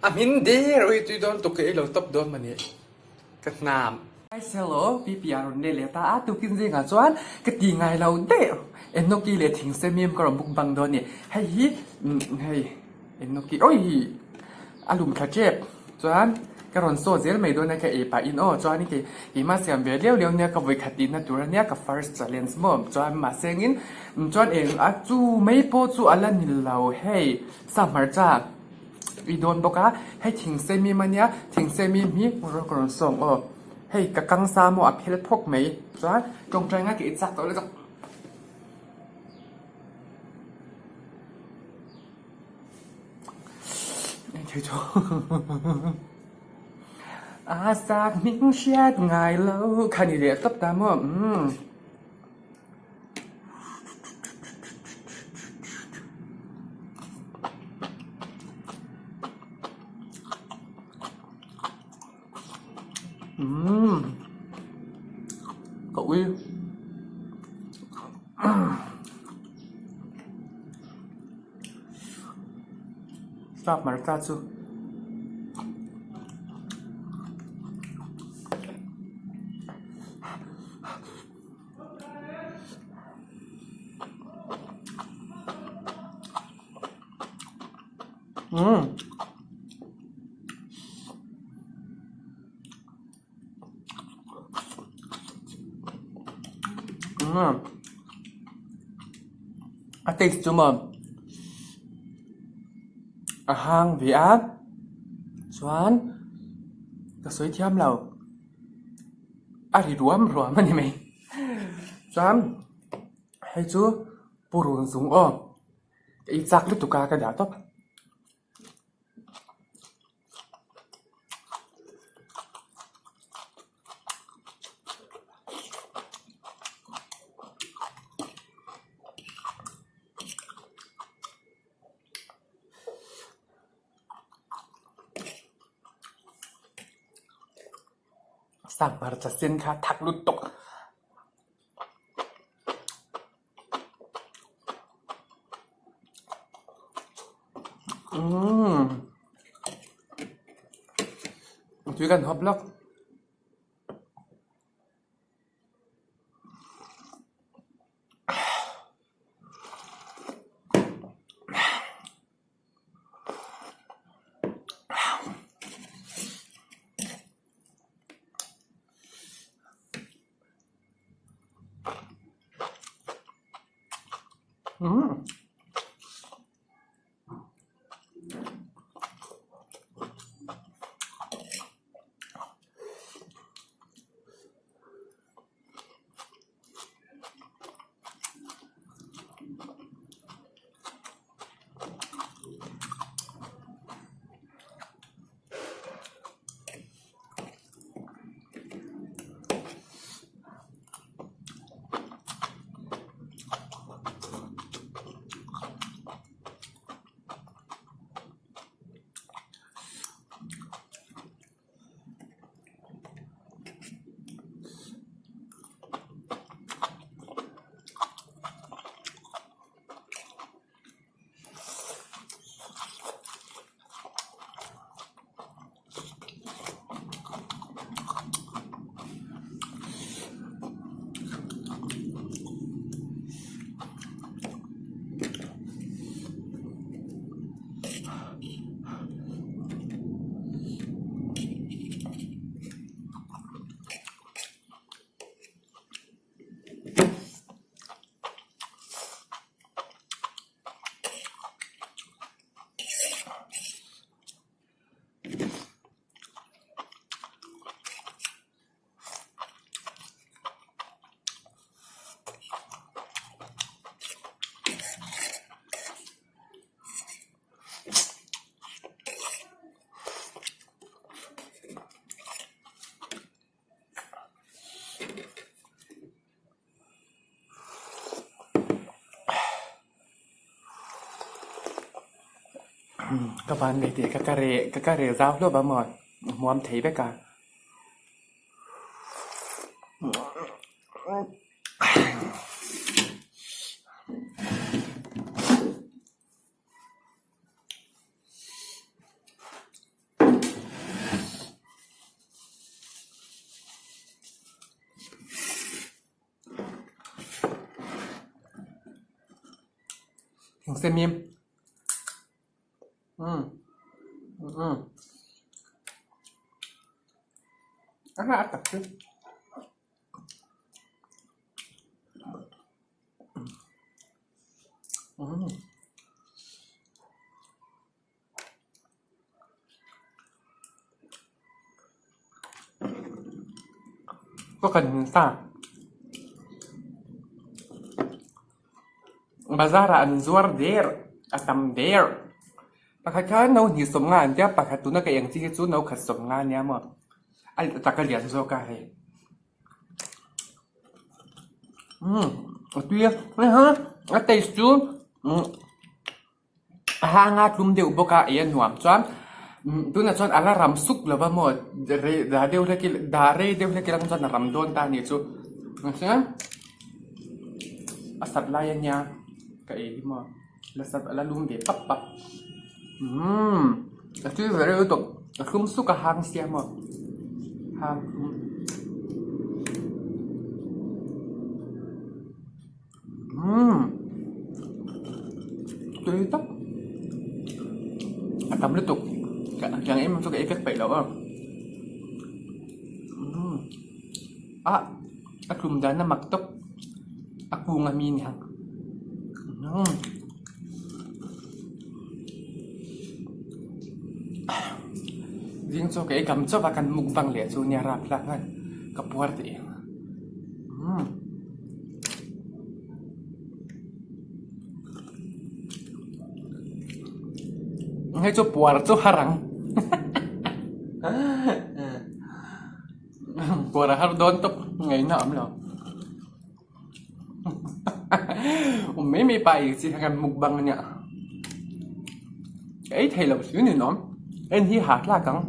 A hmin der ui tui dawn tuk ka ei lo tawp dawn mani ka hnam. Guys hello PP a rawn leh leh ta a tukin zingah chuan ka ti ngai lo daih enoki leh thingsemim ka rawn mukbang dawn a ni hei hi hei enoki awii a lum thla tep chuan ka rawn saw zel mai dawn a ka ei pah in aw chuan i keimah siam ve liau liau nia ka vawikhat tihna tur a nia ka first challenge maw chuan mahse engin chuan eng a chu mai pawh chu a la ni lo hei sa hmarcha i dawn bawk a hei thingsemim a nia thingsemim hi ka rawn sawm aw hei ka kang sa maw a phel phawk mai chuan tawngtai ngai ka i chak tawh lutuk. A sak hming hriat ngai lo kha ni leh tawp ta maw umm. Umm ka ui. Sap hmarcha chu umm umm a taste chu maw a hang ve a chuan ka sawi thiam lo a ri ruam ruam a ni mai chuan hei chu purun zung aw ka ei chak lutuk a ka dah tawp. Sanghmarcha sen kha thak lutuk. Umm tui kan hawp lawk. Umm. Ka van nei tih ka ka reh ka ka reh zau hlawp a maw hmuam thei vek a. Thingsemim. Umm. Umm. A a tak chu. Umm. Ka kan ta. Bazar ah an zuar der a tam der. Pakhat kha no hnih sawmnga an tia pakhat tuna ka eng chi hi chu no khat sawmnga ania maw a tak a lian zawk a hei. Umm a tui a a taste chu umm. A hanga tlum deuh bawk a ei a nuam chuan tunah chuan a la ram suk lo va maw rei dah deuh hlek ila dah rei deuh hlek ila chuan a ram dawn ta a nih chu mahse a sat lai a nia ka ei hi maw la sat a la lum ve pap pap umm a tui ve reuh lutuk a thlum suk a hang sia maw hang thlum. Umm tui tak a tam lutuk tiang em chu ka ei vek peih loh a umm ah a tlum dan a mak tawp a kung a mi nia umm zing chaw ka ei kam chauh a kan mukbang leh chu nia rapthlak nghal ka puar tih umm. Hei chu puar chu har ang puar a har dawn tawp ngaihna a awm lo awm mai mai pa ei chi kha kan mukbang ania ka ei thei lo si ni nawm en hi ha tlak ang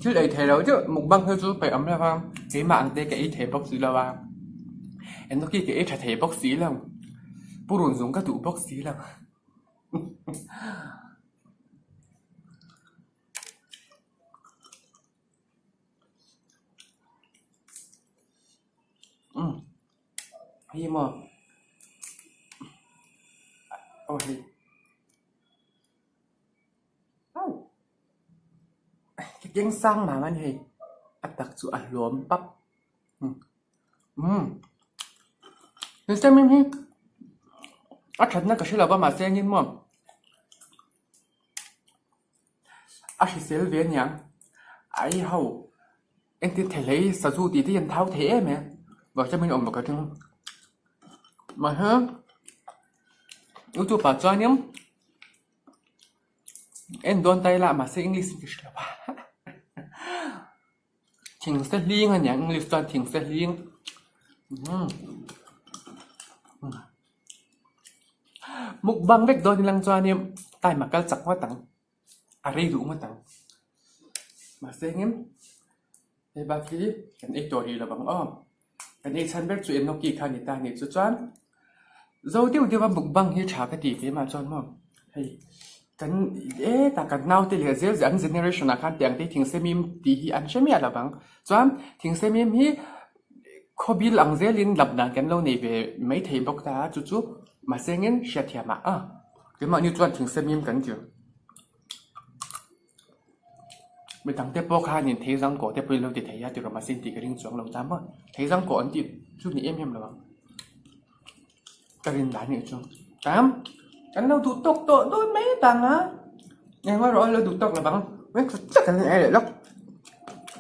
thil ei thei lo deuh mukbang hi chu peih awm lo va keimah ang te ka ei thei bawk si lo a. Enoki ka ei tha thei bawk si lo, purun zung ka duh bawk si lo. Umm hei maw aw hei au ka keng sang mang a ni hei a tak chu a hlawm pap. Umm vitamin hi a thatna ka hre lo va mahse engin maw a hrisel ve aniang ai ho engtin thei hlei sazu tih te hi an thau thei em em vitamin awm bawk aṭang mahse youtube ah chuanin en dawn ta ila mahse english in ka hre lo va. Thing se hling a niang English chuan thing se hling umm mukbang vek dawn ilang chuanin time a kal chak ngawt ang a rei duh ngawt ang mahse engem hei bak hi kan ei tawh rih lo ang aw kan ei chhan ber chu enoki kha a ni ta a nih chu chuan zo deuh deuh a mukbang hi tha ka ti ve mah chuan maw hei. Kan hetah kan naute leh zel zel an generation ah khan tiang te thingsemim tih hi an hre miah lo vang. Chuan thingsemim hi khawbil ang zelin lap dan kan lo nei ve mai thei bawk ta a, chu chu mahse engin hriatthiam ah a keimahni chuan thingsemim kan ti. Mi dangte pawh khanin theizangkaw te pawh in lo ti thei a tiraw mahse intih ka ring chuang lo ta maw. Theizangkaw an tih chu ni em em lo ang. Ka rin dan nih chu tam kan lo duh tawk tawh dawn mai tang a eng erawh an lo duh tawk lovang chak an ei leh lawk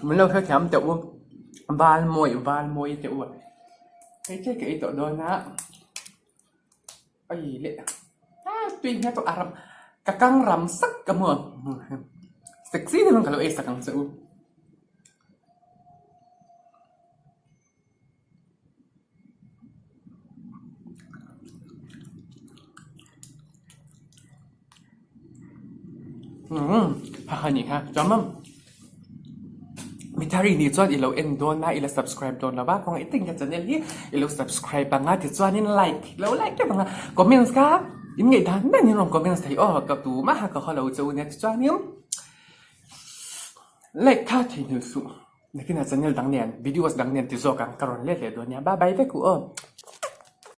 min lo hrethiam teh u val mawi val mawi teh u hei che ka ei tawh dawn a ai leh a tui hmel tawh a ram ka kang ram sak ka hmu ang sexy deuhin ka lo ei sak ang che u. Umm ha ha nih kha chuan maw mithari nih chuan i lo en dawn a i la subscribe dawn lo va kawng engtin ka channel hi i lo subscribe ang a tichuanin like lo like teuh ang a comments kha in ngaih dan dan in rawn comments thei aw ka tumah kha ka haw lo che u nia tichuanin like kha theihnghilh suh. Nakinah channel dang nen videos dang nen ti zawk ang ka rawn let leh dawn nia bye bye vek u aw.